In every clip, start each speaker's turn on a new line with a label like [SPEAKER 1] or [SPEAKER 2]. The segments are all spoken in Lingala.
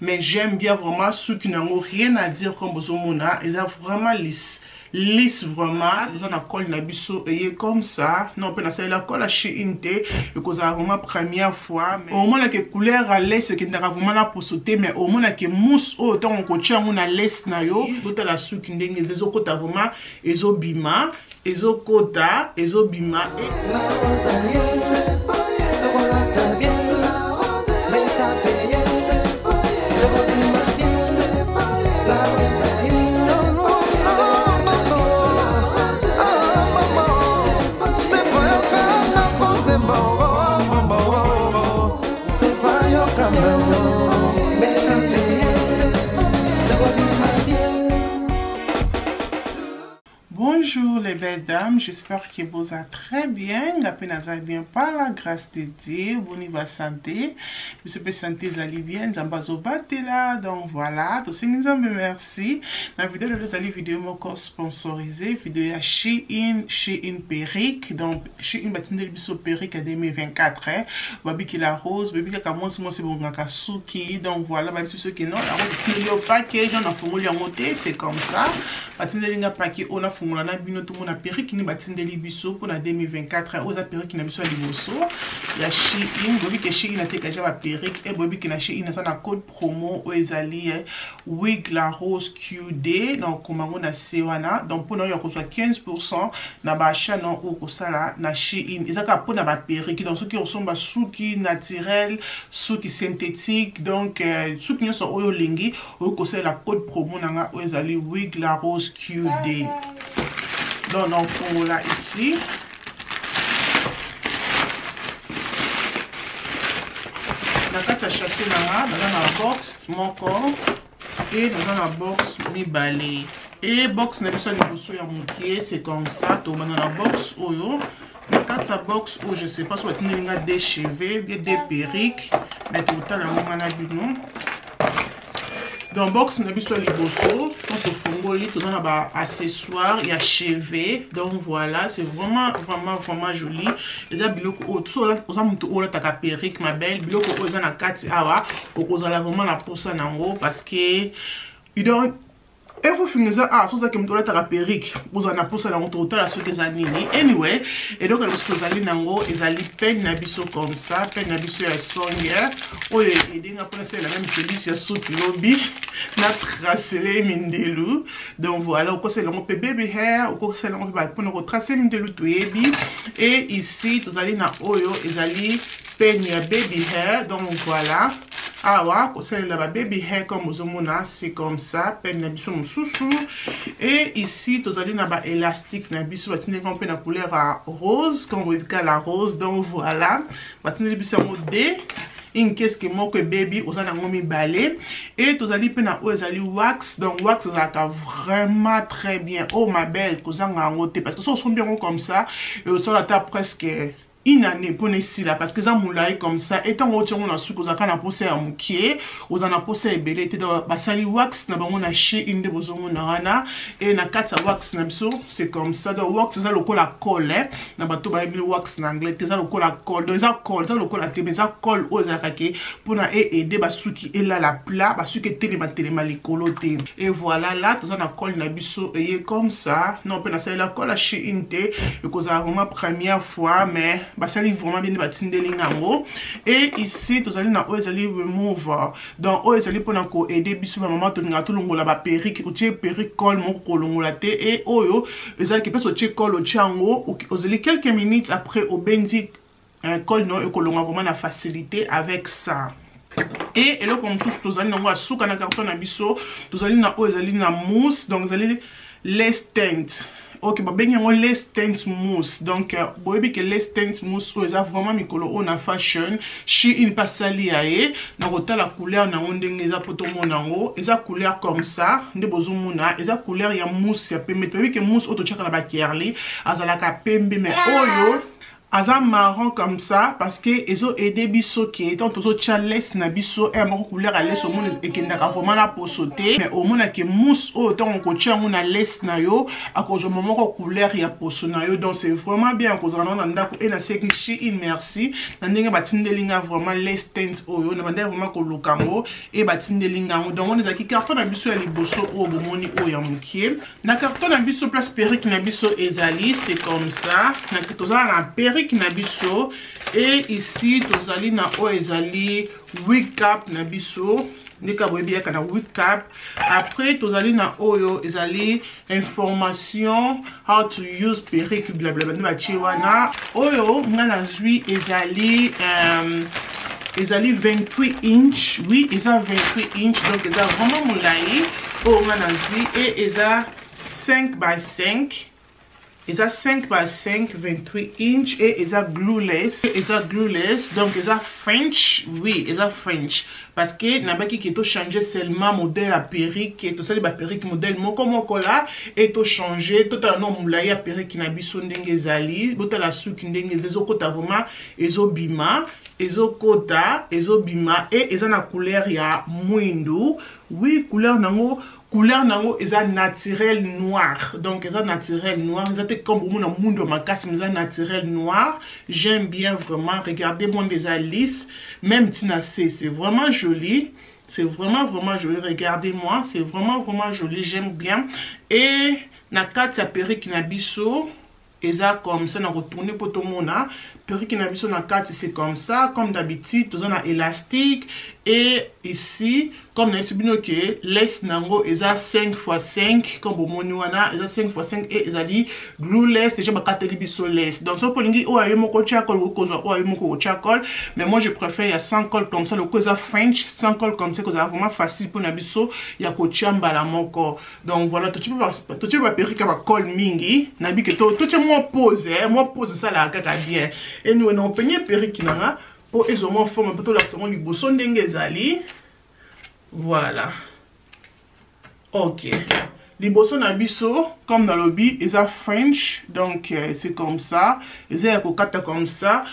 [SPEAKER 1] Mais j'aime bien vraiment suki nango, rien à dire. Comme bozomona, eza vraiment lisse lisse vraiment. Toza na colle na biso eye comme ça. Non, mpe nasalela colle ya Shein te, ekozala vraiment première fois. Mais omonake couleur ya lace ekendaka vraiment na poso te, mais omonake mousse oyo ntango okotia yango na lace na yo, botala suki ndenge eza, ezokota vraiment, ezobima, ezokota, ezobima. Bonjour les belles dames, j'espère que vous allez très bien. Nga pe naza bien par la grâce de Dieu. Boni ba santé. Biso pe santé ezali bien, Nzambe azobatela. Donc voilà, tosengi Nzambe merci. Na vidéo lelo ezali vidéo moko sponsorisée, vidéo ya Shein, Shein perruque. Donc Shein batindeli biso perruque ya 2024, hein. Babiki la rose, babi kaka mwasi mwasi bongaka suki. Donc voilà, babisi biso ke non, la rose batindeli yo paquet, genre nafongoli yango te, c'est comme ça. Batindeli nga paquet oyo nafongola na bino, tomona perruque nini batindeli biso mpona 2024. Oyo eza perruque na biso ya liboso ya Shein. Boyebi ke Shein ateka deja ba perruque, e boyebi ke na Shein aza na code promo oyo ezali wig la rose QD na okoma yango na se wana. Donc mpona oyo ya kozwa 15% na ba achat na oyo kosala na Shein, eza kaka mpona ba perruque. Donc soki osomba suki naturel, suki synthétique, donc suki nyonso oyo olingi, oyo kosalela code promo na nga oyo ezali wig la rose QD. Donc naofongola ici. Na kati ya chasse na nga naza na box moko e naza na box mibale. E box na biso ya liboso ya mokie, c'est comme ça. Tobanda na box oyo. Na kati ya box oyo, je sais pas so batindeli nga des cheveux bien des perruques, mais totala yango nga na bino. Donc box na biso ya liboso, quand tofongoli, toza na ba accessoires ya cheveux. Donc voilà, c'est vraiment vraiment vraiment joli. Eza biloko oyo so oza moto oyo olataka perruque, ma belle, biloko oyo eza na kati awa okozala vraiment na posa nango, parce que you don't everything eza ah, so ozalaki moto olataka perruque, ozala na posa nango. Totala soki eza nini. Anyway, eloko ya liboso tozali nango ezali peigne na biso comme ça, peigne na biso ya songe oyo edenga mpona salela meme Félix ya suki lobi na tracele mindelu. Donc voilà, okosala yango mpe baby hair, okosala yango mpe mpona kotrace mindelu, toyebi. Et ici tozali na oyo ezali peigne ya baby hair. Donc voilà, awa kosalela ba baby hair comme ozomona, c'est comme ça, peigne na biso mosusu. Et ici tozali na ba élastique na biso, batindeli mpe na couleur ya rose, comme boyebi la rose. Donc voilà, batindeli biso yango de in case moko ebebi, oza nango mibale. Et tozali mpe na oyo ezali wax. Donc wax ezalaka vraiment très bien. Oh ma belle, kozanga yango te, parce que so osombi yango comme ça, osala ata presque une année mpona esila, parce que eza molai comme ça. E ntango otia yango na suki, ozalaka na posa ya mokie, oza na posa ebele te. Donc basali wax na bango na Shein nde bozomona wana. E na kati ya wax na biso, c'est comme ça. Donc wax eza lokola colle. Na bato bayebi wax na anglais te, eza lokola colle. Donc eza colle, eza lokola te, mais eza colle oyo ezalaka ke mpona eaider basuki elala plat, basuki etelema telema likolo te. Et voilà, là toza na colle na biso eye comme ça. Non, mpe nasalela colle ya Shein te, ekozala vraiment première fois, mais basali vraiment bien nde batindeli yango. Et ici tozali na oyo ezali remover. Donc oyo ezali mpona koaider biso bamama tolingaka tolongola baperruque. Otie perruque, colle moko kolongola te. E oyo ezalaki mpesi otie colle, otie yango, ozali quelques minutes après obendi colle no, ekolonga vraiment na facilité avec ça. E eloko mosusu tozali nango ya suka na carton na biso, tozali na oyo ezali na mousse. Donc ezali lace tint. Ok, babengi yango lace tint mousse. Donc boyebi ke lace tint mousse oyo eza vraiment mikolo oyo na fashion. Shein mpe asali ya ye. Na kotala couleur nango ndenge eza, mpo tomona yango eza couleur comme ça nde bozomona, eza couleur ya mousse ya pembe. Toyebi ke mousse oyo totiaka na bacurly azalaka pembe, mais oyo. Aza marron comme ça parce que ezo aider biso ke tant tozo tia lace na biso e moko couleur ya lace omona ekendaka vraiment na poso te, mais omona ke mousse oyo ntango okotia yango na lace na yo akozwa moko couleur ya poso na yo. Donc c'est vraiment bien kozala nango na ndako. E naseki Shein merci na ndenge batindeli nga vraiment lace teint oyo na bandaki vraiment koluka yango e batindeli nga yango. Donc wana ezalaki carton na biso ya liboso oyo bomoni oyo ya mokie. Na carton na biso place perruque na biso ezali, c'est comme ça. Na tozala na perruque na biso et ici tozali na oyo ezali wig cap na biso, ndeka boyebi yaka na wig cap. Après tozali na oyo ezali information how to use perruque blablabla nde batie wana. Oyo nga nazwi ezali ezali 28 inch. Oui, eza 28 inch, donc eza vraiment molai oyo nga nazwi e eza 5 by 5, eza 5 by 5, 28 inch et eza glueless, eza glueless, donc eza French. Oui, eza French parce que nabaki ke tochanger seulement modèle ya perruque, tosali ba perruque modèle moko moko la et tochanger. Totala no molai ya perruque na biso ndenge ezali, botala suki ndenge eza, ezokota vraiment, ezobima, ezokota, ezobima et eza na couleur ya mwindu. Oui, couleur nango eza naturel noir, donc eza naturel noir, eza te comme omona mwindu ya makasi, mais eza naturel noir. J'aime bien vraiment, regardez moi, eza lisse même ntina se, c'est vraiment joli, c'est vraiment vraiment joli. Regardez-moi, c'est vraiment vraiment joli, j'aime bien. Et na kati ya perruque na biso eza comme ça, na kotourner mpo tomona perruque na biso na kati, c'est comme ça. Comme d'habitude toza na élastique et ici, comme nayebisi bino ke lace nango eza 5 x 5, comme bomoni wana eza 5 x 5 et ezali glueless, déjà bakateli biso lace. Donc soki olingi oyo aye moko tia colle, okozwa oyo aye moko kotia colle, mais moi je préfère ya sans colle comme ça. Loko eza French sans colle comme ça, kozala vraiment facile mpona biso ya kotia mbala moko. Donc voilà, totie baperruque ya bacolle mingi, nayebi ke totie mwa pose, mwa pose esalaka kaka bien. Anyway, na openye perruque nanga mpo ezwa mwa forme mpo tolakisa yango liboso ndenge ezali. Voilà, ok, liboso na biso, comme nalobi, eza French, donc c'est comme ça, eza ya kokata comme ça.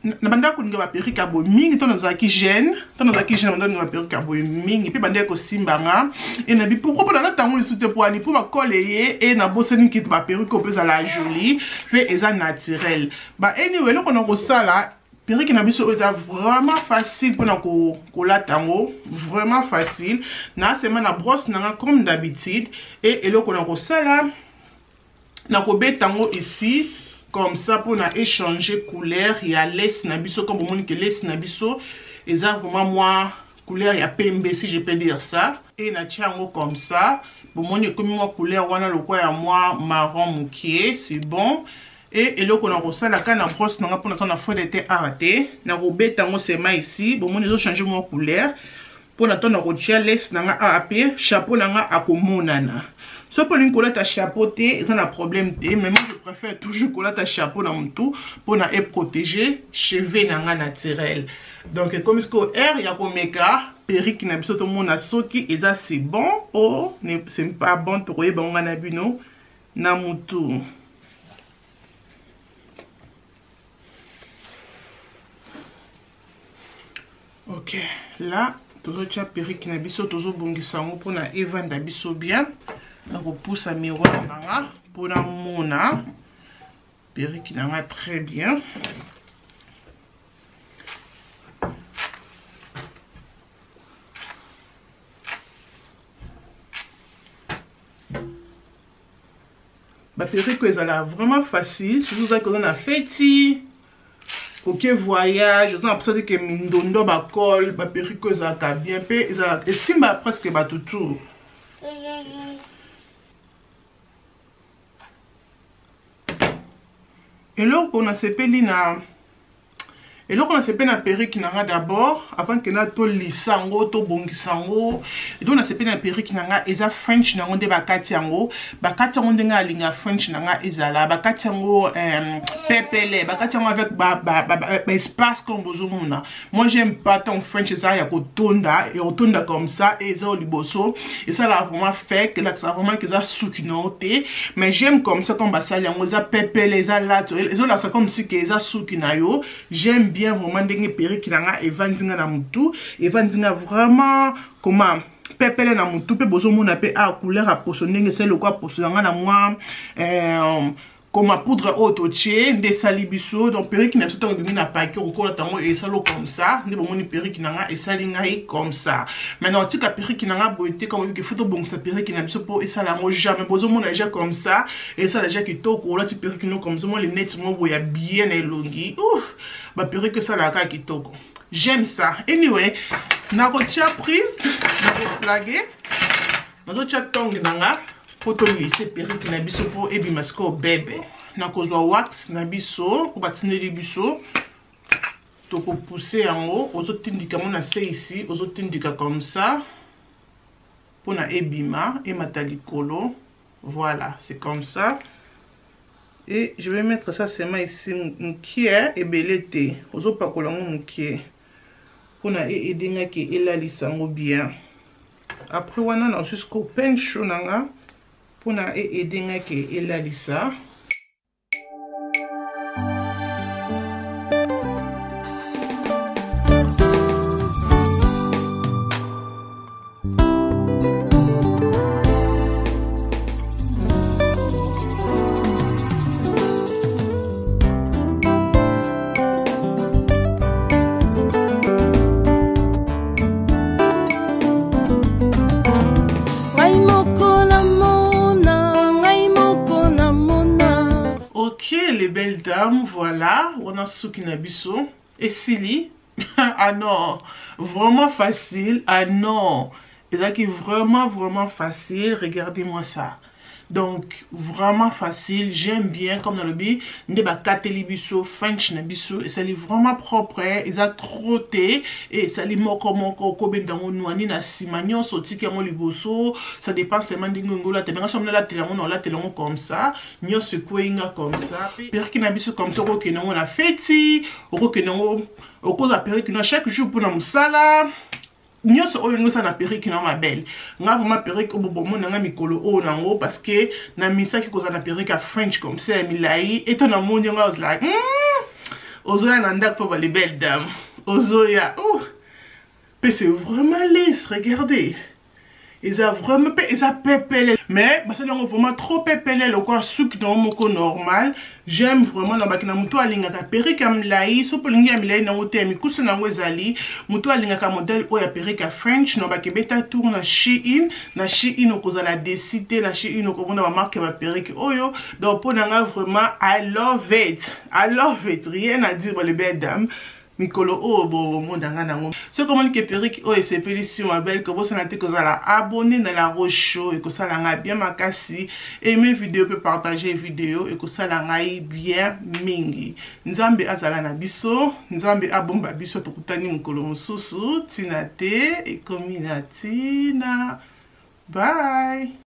[SPEAKER 1] Na bandaki kolinga baperruque ya boye mingi ntango nazalaki jeune, ntango nazalaki jeune bandaki kolinga baperruque ya boye mingi mpe bandaki kosimbanga e nabi pourquoi mpo nalata yango lisusu te, po ani mpo bacolle ye e nabosani kiti baperruque oyo mpe ezala joli mpe eza naturel ba. Anyway, eloko na kosala perruque na biso oyo eza vraiment facile mpona kolata yango, vraiment facile. Nasema na brosse nanga comme d'habitude e eloko na kosala, na kobeta yango ici comme ça mpona échanger couleur ya lace na biso. Comme bomoni ke lace na biso eza vraiment mwa couleur ya pembe, si je peux dire ça, e natia yango comme ça, bomoni ekomi mwa couleur wana lokwa ya mwa marron mokie, c'est bon. E eloko na kosala kaka na brosse nanga mpona na feuille te awa te, na kobeta yango sema ici, bomoni ezochanger mwa couleur mpona to na kotia lace nanga awa mpe chapeau nanga akomonana. Soki olingi kolata chapeau te, eza na problème te, mais moi je préfère toujours kolata chapeau na motu mpona eprotéger cheveux na nga naturel. Donc ekomi sikoyo heure ya komeka perruque na biso, tomona soki eza c'est bon o c'est pas bon, tokoyeba ngo nga na bino na mutu. Ok, là tozotia perruque na biso, tozobongisa yango mpona evanda biso bien. Nakopusa miroir na nga mpona mona perruque na nga très bien. Baperruque oyo ezala vraiment facile, surtout ozalaki oza na feti, oke voyage, oza na mposa te ke mindondo bacolle. Baperruque oyo ezalaka bien mpe esimba presque bato tour. Eloko nasepeli na Eloko na sepe na perruque na nga d'abord avant que na tolisa yango tobongisa yango, eloko na sepe na perruque na nga eza French na yango nde bakati yango, bakati yango ndenge alinga French na nga ezala, bakati yango pepele, bakati yango avec ba espace comme bozomona. Moi j'aime pas tant French eza ya kotonda, ya kotonda comme ça et eza liboso, ezala vraiment fake, elakisa vraiment que eza suki na yo te, mais j'aime comme ça comme basali yango eza pepele, eza late, ezolakisa comme si que eza suki na yo. J'aime bien vraiment ndenge perruque na nga evandi nga na mutu, evandi nga vraiment comment pepele na mutu, pe bozomona pe a couleur ya poso ndenge esali lokola poso na nga na mwa comme poudre oyo totie nde esali biso. Donc perruque na biso ntango ebimi na paquet okokolata yango esali comme ça, nde bomoni perruque na nga esali ngai comme ça. Maintenant otika perruque na nga boye te, comme oyoki faut tobongisa perruque na biso po esala yango jamais. Bozomona déjà comme ça esala déjà kitoko, olati perruque no comme ça, mwa lunette moko boye ya bien na elongi. Ouh, ba perruque esalaka kaka kitoko, j'aime ça. Anyway, nakotia prise, nakoplage, nazotia tongue na nga po tolise perruque na biso po ebima sikoyo bebe. Nakozwa wax na biso po batindeli biso, tokopousse yango, ozotindika yango na se ici, ozotindika comme ça mpona ebima emata likolo. Voilà, c'est comme ça. Et je vais mettre ça seulement ici, mukie ebele te, ozopakola yango mukie mpona e edengaki elalisa yango bien. Après wana na jusqu'au pinceau na nga mpona e edengaki elalisa.
[SPEAKER 2] Ngai moko namona, ngai moko namona.
[SPEAKER 1] Ok, les belles dames, voilà, wana suki na biso esili. Ah non, vraiment facile. Ah non, ezalaki vraiment vraiment facile. Regardez-moi ça. Donc vraiment facile, j'aime bien comme nalobi nde bakateli biso French na biso esali vraiment propre, eza trop te e esali moko moko, okobenda yango nwani na nsima nyonso, otiki yango liboso, ça dépend seulement ndenge olingi olatela. Nga soki nalatela yango, na olatela yango comme ça, nyonso ekwei nga comme ça. Perruque na biso comme ça, okokende yango na feti, okokende yango, okozwa perruque na chaque jour mpona mosala nyonso oyo olingi osala na perruque na ma belle. Nga vraiment perruque oyo bomona nga mikolo oyo nango, parce que namisaki kozala na perruque ya French comme ça ya milai, eto namoni yango, I was like, ozoya na ndako mpo bale belle dame ozoya. Oh, pe c'est vraiment lisse, regardez, eza vraiment mpe eza pepele, mais basali yango vraiment trop pepele lokola suki nango moko normal. J'aime vraiment. Na baki na motu alingaka perruque ya milai, soki olingi ya milai nango te, ya mikusu nango ezali. Motu alingaka modèle oyo ya perruque ya French, na baki ebeta tour na Shein. Na Shein okozala déçu te, na Shein okomona bamarque ya baperruque oyo. Donc mpo na nga vraiment I love it, I love it, rien à dire, les belles dames. Mikolo oyo bomona nga nango, soki omoni ke perruque oyo esepelisi ma belle, kobosana te kozala abonné na La Rose Show, ekosala ngai bien makasi. Aime video mpe partage video, ekosala ngai bien mingi. Nzambe azala na biso, Nzambe abomba biso. Tokutani mokolo mosusu, ntina te ekomi na ntina. Bye.